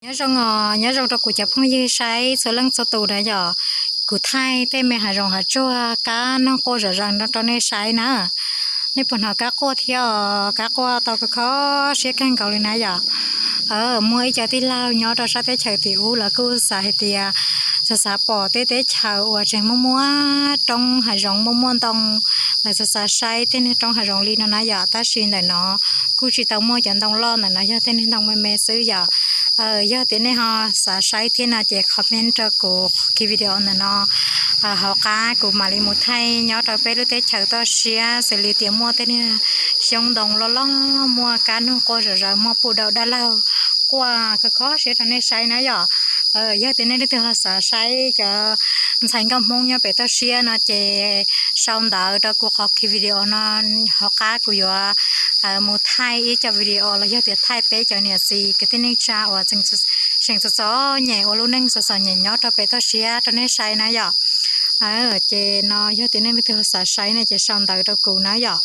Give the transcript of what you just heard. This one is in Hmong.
Nyob zoo os, nyob zoo rau kuv cov phooj ywg saib txhua leej txhua tus na yom. Kuv thaij tej me hav zoov hav tsuag kab noog quaj zom zaws no rau nej saib na. Nej puas hnov kab quaj thiab os? Kab quaj tau kho kho siab kawg nkaus li na yom. Muaj ib co tij laug nyob rau sab teb chaws tim ub lawv kuj xav hais tias xav xav pom tej teb chaws uas tseem muaj muaj roob hav zoov muaj muaj ntoo, lawv xav xav saib tej niag roob hav zoov li no na yom. Tab sis ntawm no kuj tsis tau muaj cov ntoo loj, ntawm no yog tej niag ntoo me me xwb yom. Yog tias nej ho xav saib thiab no ces comment rau kuv qhov video ntawm no hauv qab, kuv mam li mus thaij nyob rau peb lub teb chaws toj siab, xws li tias muaj tej niag xyoob ntoo loj loj, muaj kab noog quaj zom zaws, muaj puj dawm dab laug quaj kho kho siab rau nej saib na yom. Yog tias nej leej twg ho xav saib cov ntxhais nkauj Hmoob nyob pem toj siab no ces sau ntawv rau kuv qhov video no hauv qab, kuv yuav mus thaij ib co video los yog tias thaij peb cov niam txiv kwv tij neej tsa uas tseem txom txom nyem ua lub neej txom txom nyem nyob rau pem toj siab rau nej saib na yom. Ces no yog tias nej leej twg ho xav saib no ces sau ntawv rau kuv na yom.